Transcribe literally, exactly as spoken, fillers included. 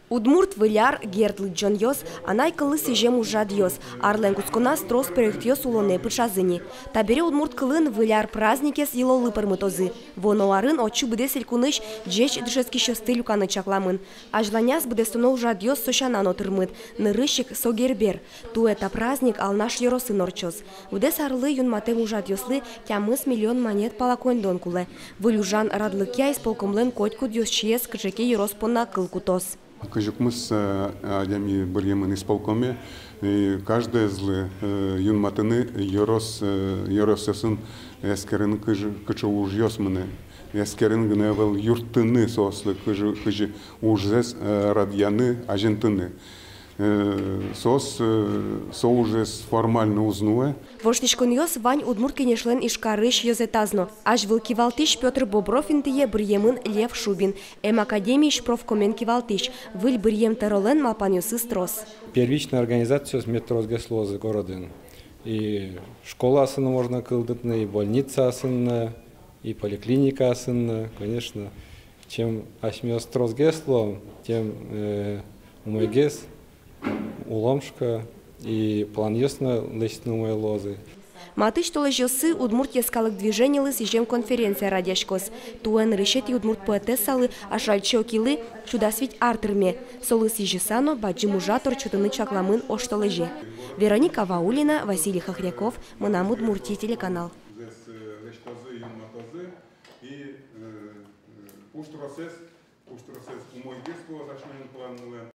Удмурт Выль ар, герд лыдӟонъёс, анай кыллы сӥзем ужрадъёс, арлэн кутсконаз трос проектъёс улонэ пыӵазы ни. Табере удмурт кылын Выль ар праздникез йылоллы пӧрмытозы. Вуоно арын отчы быдэс элькунысь ӟеч дышетскисьёсты люканы чакламын. Азьланяз быдэстоно ужрадъёс со сяна но тырмыт, нырысь ик со Гербер. Туэ та праздник Алнаш ёросын ортчоз. Быдэс арлы юнматэм ужрадъёслы тямыс миллион манет пала коньдон кулэ. Выль ужан радлыкъя исполкомлэн котькуд ёзчиез кыӵе ке ёрос понна кыл кутоз. Кызь укмыс, э, адями быръемын исполкоме, и каждоезлы, э, юнматыны ёрос, э, ёросъёсын эскерыны, кызьы, кыӵе ужъёс мынэ. Эскерыны гинэ ӧвӧл, юрттыны соослы, кызьы, кызьы ужзэс, э, радъяны, азинтыны. Э, соос, э, со ужез формально уз нуэ. Воштӥськонъёс вань Удмурт Кенешлэн Ижкарысь ёзэтаз но. Азьвыл кивалтӥсь Пётр Бобров интые быръемын Лев Шубин, эм академиысь профкомен кивалтӥсь, выль быръем тӧролэн малпанъёсыз трос. Первичной организациос мед тросгес луозы городын. И школаосын можно кылдытыны, и больницаосын, и поликлиникаосын, конечно. Чем асьмеос тросгес луом, тем, э, умойгес улом, шуисько, и планъёс но лэсьтыны умой луозы. Матысь толэзьёсы удмурт йӧскалык движенилы сӥзем конференция радъяськоз. Туэ нырысетӥ удмурт поэтессалы, Ашальчи Окилы, сю дас вить ар тырме. Солы сӥзьыса но бадӟым ужрад ортчытыны чакламын оштолэзе. Вероника Ваулина, Василий Хохряков, «Мынам Удмуртие» телеканал. И, э, э, пуштросэз, пуштросэз умойгес луоз асьмелэн планмылэн.